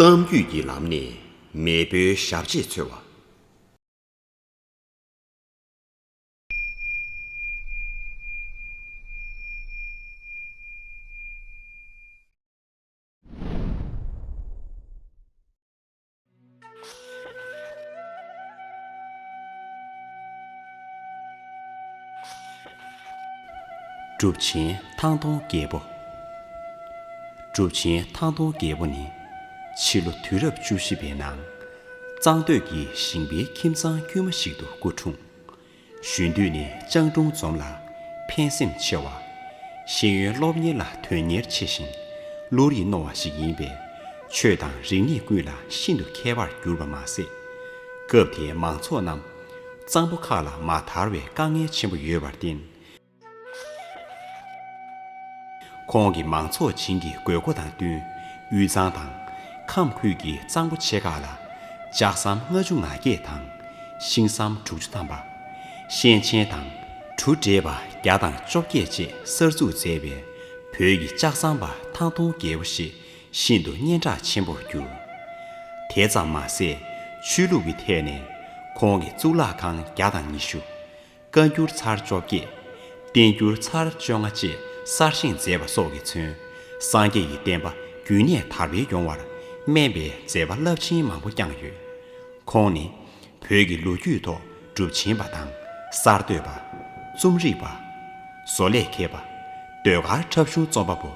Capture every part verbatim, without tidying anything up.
གཏམ་རྒྱུད་ཀྱི་ལམ་ནས་མེས་པོའི་ཞབས་རྗེས་འཚོལ་བ། གྲུབ་ཆེན་ཐང་སྟོང་རྒྱལ་པོ། གྲུབ་ཆེན་ཐང་སྟོང་རྒྱལ་པོ་ནི། ཕྱི་ལོ་དུས་རབས་བཅུ་བཞི་པའི་ནང་། གཙང་སྟོད་ཀྱི་ཞིང་པའི་ཁྱིམ་ཚང་དཀྱུས་མ་ཞིག་ཏུ་སྐུ་འཁྲུངས། གཞོན་དུས་ནས་སྤྱང་གྲུང་འཛོམས་ལ་ཕན་སེམས་ཆེ་བ། ཤེས་ཡོན་སློབ་གཉེར་ལ་དོན་གཉེར་ཆེ་ཞིང་བློ་རིག་རྣོ་བ་ཞིག་ཡིན་པས། ཆོས་དང་རིག་གནས་ཀུན་ལ་ཤིན་ཏུ་མཁས་པར་གྱུར་པ་མ་ཟད། སྐབས་དེའི་མང་ཚོགས་རྣམས་གཙང་པོ་ཁག་ལ་མ་དར་བའི་དཀའ་ངལ་ཆེན་པོ་ཡོད་པར་བརྟེན། ཁོང་གིས་མང་ཚོགས་བྱིངས་ཀྱི་དགོས་མཁོ་དང་བསྟུན། དབུས་གཙང་དང་ཁམས་ཁུལ་གྱི་གཙང་པོ་ཆེ་ཁག་ལ་ལྕགས་ཟམ་ལྔ་བཅུ་ང་བརྒྱད་དང་། ཤིང་ཟམ་དྲུག་ཅུ་ཐམ་པ། ཤན་ཆེན་དང་གྲུ་འདྲེས་པ་བརྒྱ་དང་བཅོ་བརྒྱད་བཅས་གསར་འཛུགས་མཛད་པས། བོད་ཀྱི་ལྕགས་ཟམ་པ་ཐང་སྟོང་རྒྱལ་པོ་ཞེས་ཤིན་ཏུ་སྙན་གྲགས་ཆེན་པོར་གྱུར། དེ་ཙམ་མ་ཟད། ཆོས་ལུགས་ཀྱི་ཐད་ནས་ཁོང་གིས་གཙུག་ལག་ཁང་བརྒྱ་དང་ཉི་ཤུ། བཀའ་འགྱུར་ཚར་བཅོ་བརྒྱད། བསྟན་འགྱུར་ཚར་བཅོ་ལྔ་བཅས་གསར་བཞེངས་མཛད་པ་སོགས་ཀྱིས་མཚོན། སངས་རྒྱས་ཀྱི་བསྟན་པ་རྒྱུན་གནས་དར་སྤེལ་ཡོང་བར་སྨན་པའི་མཛད་པ་རླབས་ཆེན་མང་པོ་བསྐྱངས་ཡོད། ཁོང་ནི་བོད་ཀྱི་ལོ་རྒྱུས་ཐོག་གྲུབ་ཆེན་པ་དང་གསར་གཏོད་པ། རྩོམ་རིག་པ། བཟོ་ལས་མཁས་པ། ཟློས་གར་འཁྲབ་གཞུང་རྩོམ་པ་པོ།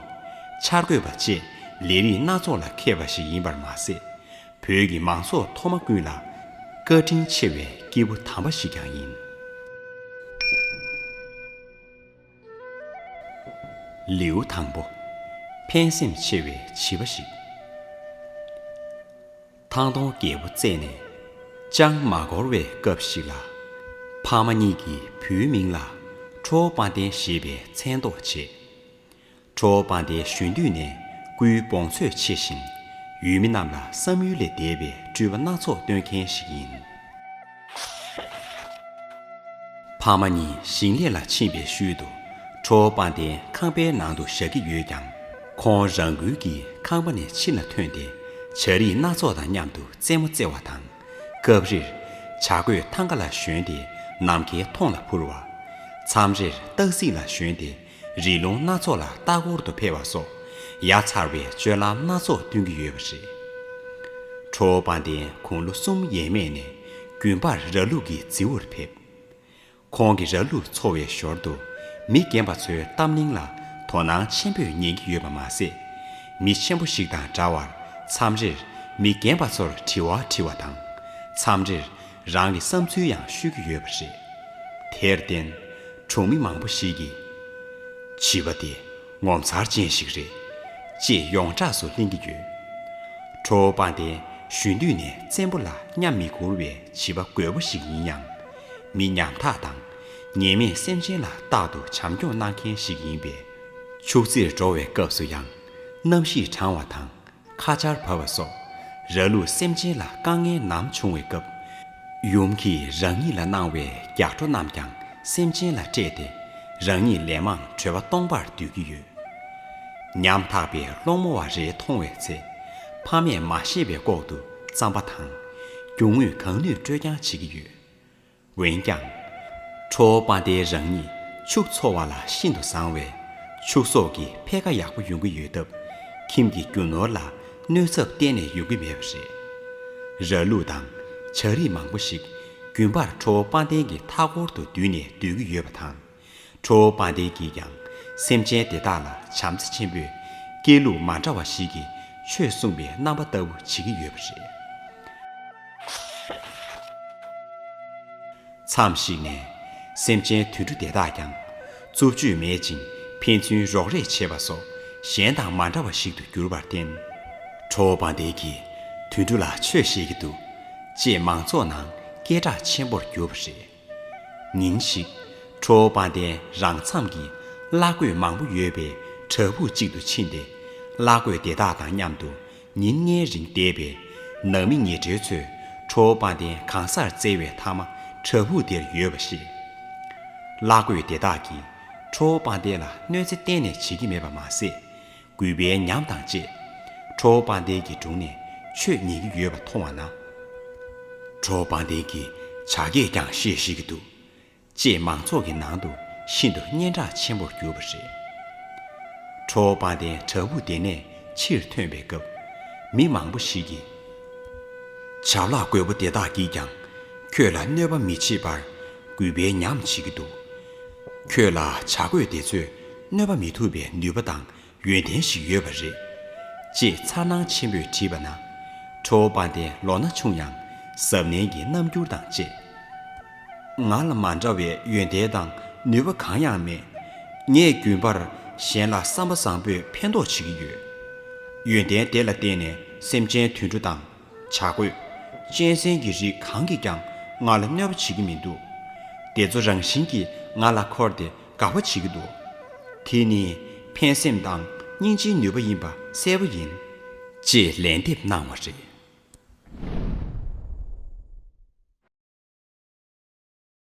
འཆར་འགོད་པ་བཅས་ལས་རིགས་སྣ་ཚོགས་ལ་མཁས་པ་ཞིག་ཡིན་པར་མ་ཟད། བོད་ཀྱི་མང་ཚོགས་ཐོག་མ་ཀུན་ལ་བཀའ་དྲིན་ཆེ་བའི་སྐྱེས་བུ་དམ་པ་ཞིག་ཀྱང་ཡིན། ལེའུ་དང་པོ། ཕན་སེམས་ཆེ་བའི་བྱིས་པ་ཞིག། ཐང་སྟོང་རྒྱལ་པོ་བཙས་ནས་ཅང་མ་འགོར་བའི་སྐབས་ཤིག་ལ། ཕ་མ་གཉིས་ཀྱིས་བུའི་མིང་ལ་ཁྲོ་བོ་དཔལ་ལྡན་ཞེས་པའི་མཚན་འདོགས་བྱས། ཁྲོ་བོ་དཔལ་ལྡན་གཞོན་དུས་ནས་སྐུའི་བོངས་ཚོད་ཆེ་ཞིང་། ཡུལ་མི་རྣམས་ལ་བསམ་ཡུལ་ལས་འདས་པའི་སྤྲུལ་པ་སྣ་ཚོགས་སྟོན་མཁན་ཞིག་ཡིན། ཕ་མ་གཉིས་ཞིང་ལས་ལ་ཕྱིན་པའི་ཤུལ་དུ། ཁྲོ་བོ་དཔལ་ལྡན་ཁང་པའི་ནང་དུ་བཞག་གི་ཡོད་ཀྱང་། ཁོང་རང་འགུལ་གྱིས་ཁང་པ་ནས་ཕྱི་ལ་ཐོན་ཏེ། བྱ་རིགས་སྣ་ཚོགས་དང་མཉམ་དུ་རྩེད་མོ་རྩེ་བ་དང་། སྐབས་རེར་བྱ་རྒོད་ཐང་ཀ་ལ་ཞོན་ཏེ་ནམ་མཁའི་མཐོངས་ལ་འཕུར་བ། མཚམས་རེར་སྟག་གཟིག་ལ་ཞོན་ཏེ་རི་ལུང་སྣ་ཚོགས་ལ་ལྟ་སྐོར་དུ་ཕེབས་པ་སོགས་ཡ་མཚར་བའི་སྤྱོད་ལམ་སྣ་ཚོགས་སྟོན་གྱི་ཡོད་པ་རེད། ཁྲོ་བོ་དཔལ་ལྡན་དགུང་ལོ་གསུམ་ཡས་མས་ནས་དགོན་པར་ར་ལུག་གི་རྫི་བོར་ཕེབས། ཁོང་གིས་ར་ལུག་འཚོ་བའི་ཞོར་དུ་མི་རྒན་པ་ཚོའི་གཏམ་གླེང་ལ་དོ་སྣང་ཆེན་པོས་ཉན་གྱི་ཡོད་པ་མ་ཟད། མི་ཆེན་པོ་ཞིག་དང་འདྲ་བར་མཚམས་རེར་མི་རྒན་པ་ཚོར་དྲི་བ་དྲི་བ་དང་། མཚམས་རེར་རང་གི་བསམ་ཚུལ་ཡང་ཤོད་ཀྱི་ཡོད་པ་རེད། དེར་བརྟེན། གྲོང་མི་མང་པོ་ཞིག་གིས། བྱིས་པ་དེ་ངོ་མཚར་ཅན་ཞིག་རེད། ཅེས་ཡོངས་གྲགས་སུ་ལྷིང་གི་ཡོད། ཁྲོ་བོ་དཔལ་ལྡན་གཞོན་དུས་ནས་བཙན་པོ་ལ་གཉའ་མི་ཁུར་བའི་བྱིས་པ་རྒོད་པོ་ཞིག་ཡིན་ཡང་། མི་ཉམ་ཐག་དང་ཉེས་མེད་སེམས་ཅན་ལ་རྟག་ཏུ་བྱམས་སྐྱོང་གནང་མཁན་ཞིག་ཡིན་པས། ཕྱུགས་རྫིར་འགྲོ་བའི་སྐབས་སུ་ཡང་གནམ་གཤིས་གྲང་བ་དང་། ཁ་ཆར་བབས་པ་སོགས་ར་ལུག་སེམས་ཅན་ལ་དཀའ་ངལ་ནམ་བྱུང་བའི་སྐབས། ཡུམ་གྱིས་རང་ཉིད་ལ་གནང་བའི་རྒྱགས་སྒྲོ་རྣམས་ཀྱང་སེམས་ཅན་ལ་སྤྲད་དེ། རང་ཉིད་ལན་མང་གྲོད་པ་སྟོང་པར་སྡོད་ཀྱི་ཡོད། ཉམ་ཐག་པའི་སློང་མོ་བ་རེ་མཐོང་བའི་ཚེ། ཕ་མས་མ་ཤེས་པའི་ལྐོག་ཏུ་རྩམ་པ་དང་། རྒྱུ་དངོས་གང་ནུས་སྤྲོད་རྐྱང་བྱེད་ཀྱི་ཡོད། འོན་ཀྱང་། ཁྲོ་བོ་དཔལ་ལྡན་རང་ཉིད་ཕྱུགས་འཚོ་བ་ལ་ཤིན་ཏུ་བཟང་བས། ཕྱུགས་ཟོག་གི་འཕེལ་ཁ་ཡག་པོ་ཡོང་གི་ཡོད་སྟབས། ཁྱིམ་གྱི་རྒྱུ་ནོར་ལ་གནོད་ཚབས་གཏན་ནས་ཡོང་གི་མེད་པ་རེད། ར་ལུག་དང་བྱ་རིགས་མང་པོ་ཞིག་རྒྱུན་པར་ཁྲོ་བོ་དཔལ་ལྡན་གྱི་མཐའ་འཁོར་དུ་འདུས་ནས་སྡོད་ཀྱི་ཡོད་པ་དང་། ཁྲོ་བོ་དཔལ་ལྡན་གྱིས་ཀྱང་སེམས་ཅན་དེ་དག་ལ་བྱམས་བརྩེ་ཆེན་པོས། སྐྱེས་ལུགས་མ་འདྲ་བ་ཞིག་གིས་ཆོས་གསུངས་པའི་རྣམ་པ་ལྟ་བུ་བྱེད་ཀྱི་ཡོད་པ་རེད། མཚམས་ཤིག་ནས་སེམས་ཅན་དུད་འགྲོ་དེ་དག་ཀྱང་རྩུབ་སྤྱོད་མེད་ཅིང་ཕན་ཚུན་རོགས་རེས་བྱེད་པ་སོགས་གཞན་དང་མ་འདྲ་བ་ཞིག་ཏུ་གྱུར་པར་བརྟེན། ཁྲོ་བོ་དཔལ་ལྡན་གྱིས་དུད་འགྲོ་ལ་ཆོས་བཤད་ཀྱི་འདུག་ཅེས་མང་ཚོགས་ནང་སྐད་གྲགས་ཆེན་པོར་གྱུར་པ་རེད། ཉིན་ཞིག་ཁྲོ་བོ་དཔལ་ལྡན་རང་མཚམས་ཀྱི་གླ་བགོས་མང་པོ་ཡོད་པའི་བྲག་ཕུག་ཅིག་ཏུ་ཕྱིན་ཏེ། གླ་བགོས་དེ་དག་དང་མཉམ་དུ་ཉིན་ལྔའི་རིང་བསྡད་པས། ནང་མི་ཉེ་གྲོལ་ཚོས་ཁྲོ་བོ་དཔལ་ལྡན་གང་སར་བཙལ་བའི་མཐའ་མ་བྲག་ཕུག་དེར་ཡོད་པ་ཤེས། གླ་བགོས་དེ་དག་གིས་ཁྲོ་བོ་དཔལ་ལྡན་ལ་གནོད་འཚེ་གཏན་ནས་བྱེད་ཀྱི་མེད་པ་མ་ཟད། རྒུད་པའི་ཉམས་དང་བཅས། ཁྲོ་བོ་དཔལ་ལྡན་གྱི་དྲུང་ནས་ ཆོས་ཉན་གྱི་ཡོད་པ་མཐོང་བ་ན། གྲོགས་སྤང་ལྡན་གྱིས་ཇ་སྐད་ཀྱང་བཤད་ཤེས་ཀྱི་འདུག་ཅེས་མང་ཚོགས་ཀྱི་ནང་དུ་ཤིན་ཏུ་སྙན་གྲགས་ཆེན་པོར་གྱུར་པ་རེད། གྲོགས་སྤང་ལྡན་བྲག་ཕུག་དེ་ནས་ཕྱིར་ཐོན་པའི་སྐབས། མི་མང་པོ་ཞིག་གིས། ཇ་ལག་རྒོད་པོ་དེ་དག་གིས་ཀྱང་ཁྱོད་ལ་གནོད་པ་མི་བྱེད་པར་རྒུད་པའི་ཉམས་བྱེད་ཀྱི་འདུག་ཁྱོད་ལ་ཇ་རྒོད་དེ་ཚོས་གནོད་པ་མི་ཐུབ་པའི་ནུས་པ་དང་ཡོན་ཏན་ཞིག་ཡོད་པ་རེད། ཅེས་མཚར་སྣང་ཆེན་པོས་དྲིས་པ་ན། གྲོགས་སྤང་ལྡན་ལོ་ན་ཆུང་ཡང་གཟབ་ནན་གྱི་རྣམ་འགྱུར་དང་བཅས། ང་ལ་མ་འདྲ་བའི་ཡོན་ཏན་དང་ནུས་པ་གང་ཡང་མེད། ངས་རྒྱུན་པར་གཞན་ལ་བསམ་པ་བཟང་པོས་ཕན་ཐོགས་བྱེད་ཀྱི་ཡོད། ཡོན་ཏན་དེ་ལ་བརྟེན་ནས་སེམས་ཅན་དུད་འགྲོ་དང་། བྱ་རྒོད། གཅན་གཟན་གྱི་རིགས་གང་གིས་ཀྱང་ང་ལ་གནོད་པ་བྱེད་ཀྱི་མི་འདུག་དེ་ཚོ་རང་བཞིན་གྱིས་ང་ལ་འཁོར་ཏེ་དགའ་བ་བྱེད་ཀྱི་འདུག་དེ་ནི་ཕན་སེམས་དང་སྙིང་རྗེའི་ནུས་པ་ཡིན་པ་གསལ་པོ་ཡིན། ཅེས་ལན་འདེབས་གནང་བ་རེད།